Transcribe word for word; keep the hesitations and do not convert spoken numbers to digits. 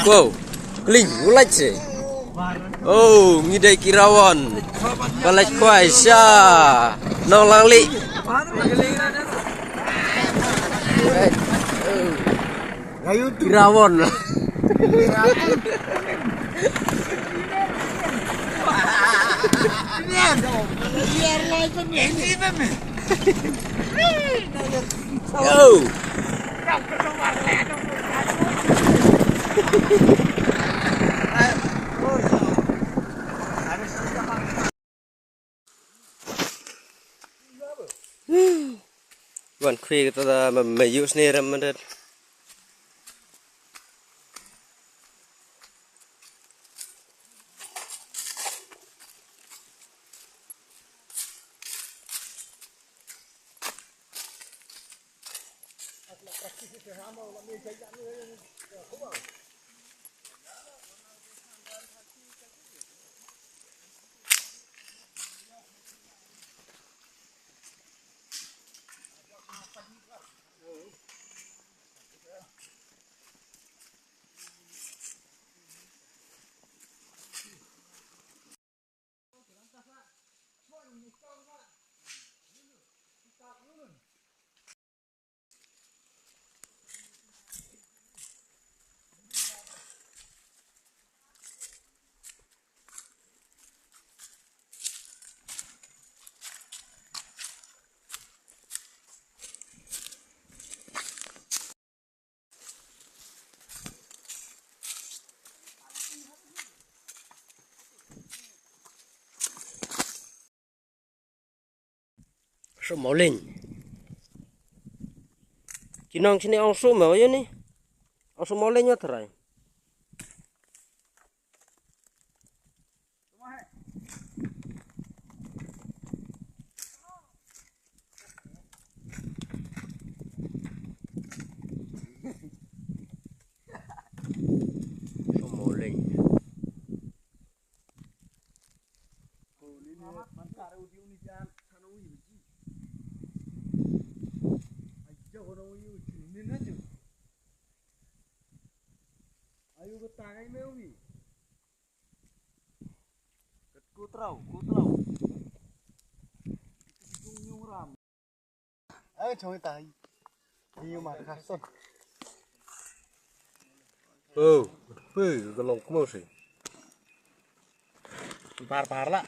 Wow, kling, u lait se. Oh, ngi dei ki rawon. Ba lait khwai sha Nonglangli. Ki rawon. Yo. Wan khwi kata da ma, ma use ni ram ma dat. Shu mawlin. Ki nong sini ong shu maw ya ni? Ong shu mawlin ya tharai. Shu mawlin. Ayu ka tangai me umi. Kat kutrau, kutrau. Ai chong tai. Ayu ma ka son. Oh, pe ka long kmo si. Par par la.